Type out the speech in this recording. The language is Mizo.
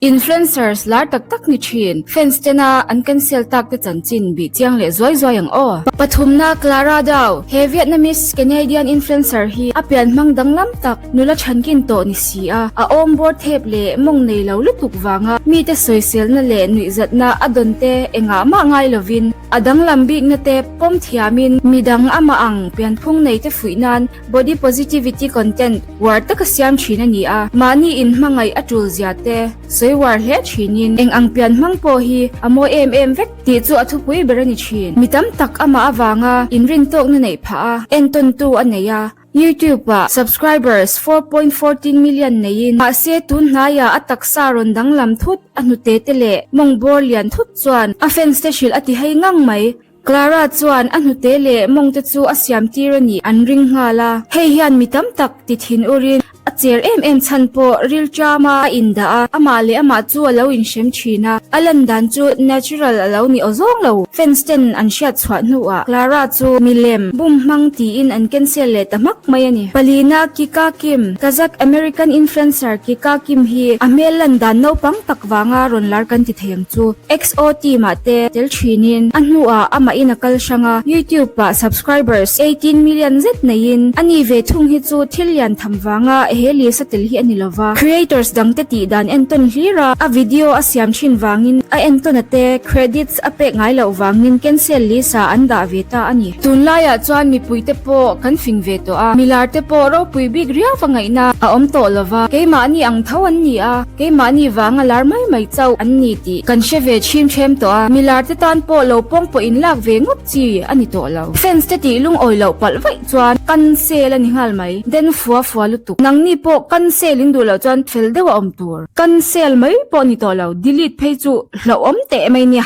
Influencers lar tak tak ni thin, fans tena an cancel tak te chanchin bih chiang leh zuai zuai ang aw. Pathumna Clara Dao, he Vietnamese Canadian influencer hi a pian hmang danglam tak nula thankin tawh ni si a, a awm bawr thep leh mawng nei lo lutuk vanga mite sawiselna leh nuihzatna a dawn te engah mah ngai lovin a danglam bikna te pawm thiamin midang amah ang pianphung nei te fuih nan Body positivity content uar taka siam thin a ni a, mahni in hmangaih a tul zia te sawi uar hle thinin eng ang pian hmang pawh hi a mawi em em vek tih chu a thupui ber a ni thin. Mi tam tak amah avanga inrintawkna neih phah a, entawntu a nei a, YouTube ah subscribers 4.14 million neiin mahse tun hnaiah a taksa rawn danglam thut a hnute te leh mawng bawr lian thut chuan a fans te hrilh a ti hei ngang mai. Clara chuan a hnute leh mawngte chu a siam tir a nih an ring nghal a, hei hian mi tam tak ti thin urin a cher em em chhan pawh rilṭama a indah a, amah leh amah chu a lo inhrem thin a, a lan dan chu natural a lo ni awzawng lo. Fans ten an hriat chhuah hnuah Clara chu milem bum hmang tiin an cancel leh ta hmak mai a ni. Palina Kika Kim, Kazakh American influencer Kika Kim hi a hmel lan dan naupang tak vanga rawn lar kan ti thei ang chu. XO team ah te tel thinin a hnuah amahin a kal hrang a, YouTube ah subscribers 18 million zet neiin a ni ve thung hi chu thil lian tham vanga he list a tel hi a ni lova. Creators dangte tih dan entawn hlir a, a video a siam thin vangin a entawn a te credits a pek ngai loh vangin cancel list ah an dah ve ta a ni. Tunlaiah chuan mipuite pawh kan fing ve tawh a, milar te pawh ropui bik riau va ngaihna a awm tawh lova, keimahni ang tho an ni a. Keimahni vanga lar mai mai chauh an ni tih kan hre ve chhim ṭhem tawh a, milar te tan pawh lo pawng pawh in lak ve ngawt chi a ni tawh lo. Fans te tih lungawi loh palh vaih chuan cancel a ni nghal mai. Den fua fua lutuk. Nangni pawh cancel in duh loh chuan fel deuh a awm tur. Cancel mai pawh ni tawh lo, delete phei chu hlauhawm teh mai nia.